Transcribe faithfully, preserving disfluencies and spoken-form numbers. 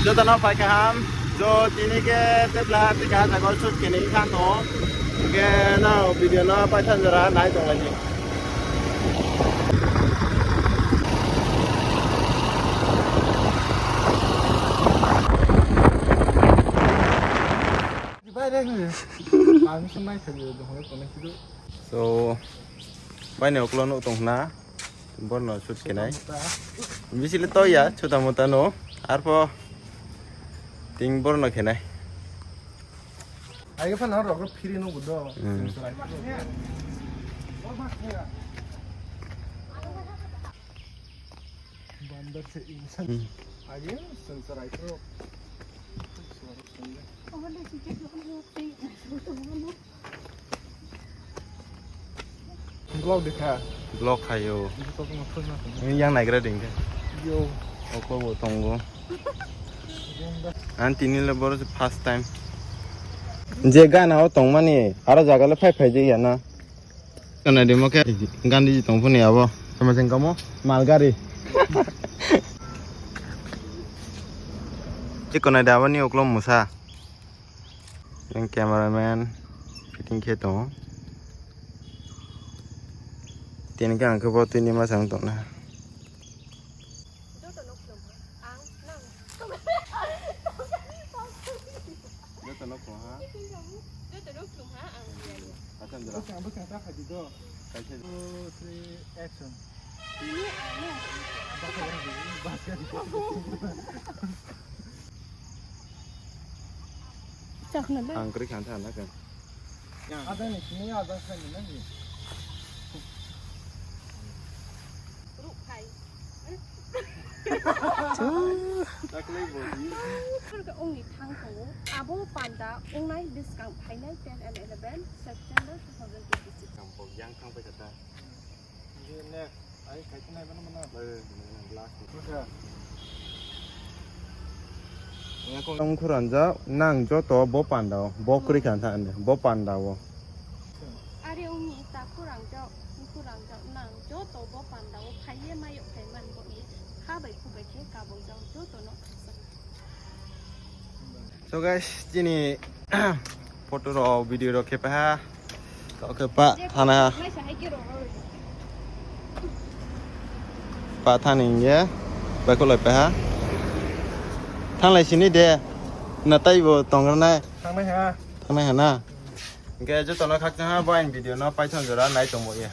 Jotono phai kaham, jo tini ke tebla tika jago shoot kini kha to. Ke no video no paithan jora nai tong lai. So, bai ne oklo no tong na. Borno shoot kenai. Bisile to ya, chuta muta no. Arpo ting borno kenai. Ai phano rok free no gudo. Hmm. Bandar se insan. Hmm. Ai sensor ai pro. Vlog dekha. Vlog khayo. Ini yang naigra ding khe. Yo. Oko bo tongo. An tini le boro first time. Je gana o tongmani aro jaga le phai phai je ya na. Kana demo khe gandi tong phuni abo. Sama jeng kamo mal gari. Chikona da aboni oklo musa. Yang cameraman fitting khe tongo. Tini khe ang khe bo tini ma chang tongna. Joto no khulum ha, ang nang. Joto no khulum ha. Joto no khulum ha, ang. Asam jora. Kaisa. Two, three, action. Ini ano. Chakna na. Ang kri khan thana kan. Ada ni sini ada kan ni. Rukhai. Taklai bo. Ongni thang tongo. Abo panda ongnai bwskang phainai ten and eleven September two thousand twenty-six. Yang thang pai kata. Next. Ai, kaitor nai mano mano. Bai, bai, bai, last. Tong khuranja, nang joto bo panda o, bo kwrwi kha tha ande, bo panda o. Are ongni ta khuranja, khuranja, nang joto bo panda o, phaiye mayo phai man bo ni, kha bai khu bai khe kabong jao joto no. So guys, chini photo rok, video rok khe paha. Kok khe pa thana. Pa thani ye. Bai kholai paha. Thanglai sini de. Na tai bo tongrnai. Thangnai ha. Thangnai ha na. Hingke jotono khakchang ha bo aini video no paithon jora nai tongbo ye.